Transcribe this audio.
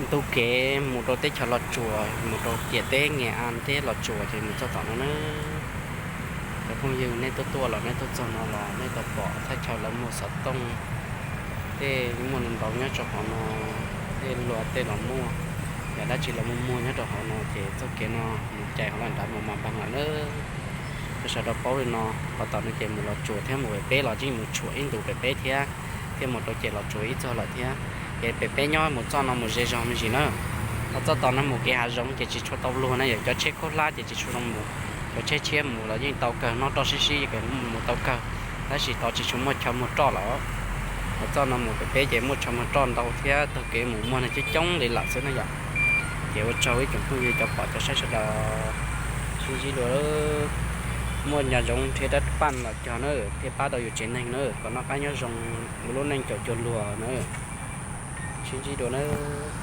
Ntu kev mus rau teb chaws Los Tsuas, mus rau ciam teb Nyes As teb Los Tsuas ces mus txog tom no na. Cov phooj ywg, nej tuaj tuaj los nej tuaj txog no los nej tau pom thaj chaw lawv muag xov tooj, tej muaj ntau nyob rau hauv no, tej luag tej los muag, yam dab tsi los muag muag nyob rau hauv no ces txoj kev no mus cais hauv lawm nrad mus mas npaj lawm na. Rau sawv daws paub li no, qhov tom no ces mus Los Tsuas thiab mus pem peb los yeej mus tshuam ib ntus pem peb thiab, thiab mus rau ces Los Tsuas ib txog lawm thiab. Ces pem peb nyob mus txoj no mus ze zog me ntsis na. Ho txoj tom no mus kev hav zoov ces tsis tshua tau luag na, yog cov tsheb khaub hlab ces tsis tshua zoo mus. Cov tsheb tshiab mus los yeej tau kawg, noj roj sib sib mus tau kawg, tab sis tod tsis tshua muaj chaw muag roj lawm. Ho txoj no mus pem peb ces muaj chaw muag roj ntau thiab taug kev mus muag neeg coob coob li lawm xwb na yom. Ces ua tsaug ib tsoom phooj ywg cov pom cov saib sawv daws, sib ntsib dua. Muaj nco ntsoov nrhiav dab paj los cog na, thiaj pab tau yus tsev neeg na, kom noj qab nyob zoo ua lub neej caum cuag luag na. Sib ntsib dua nawb.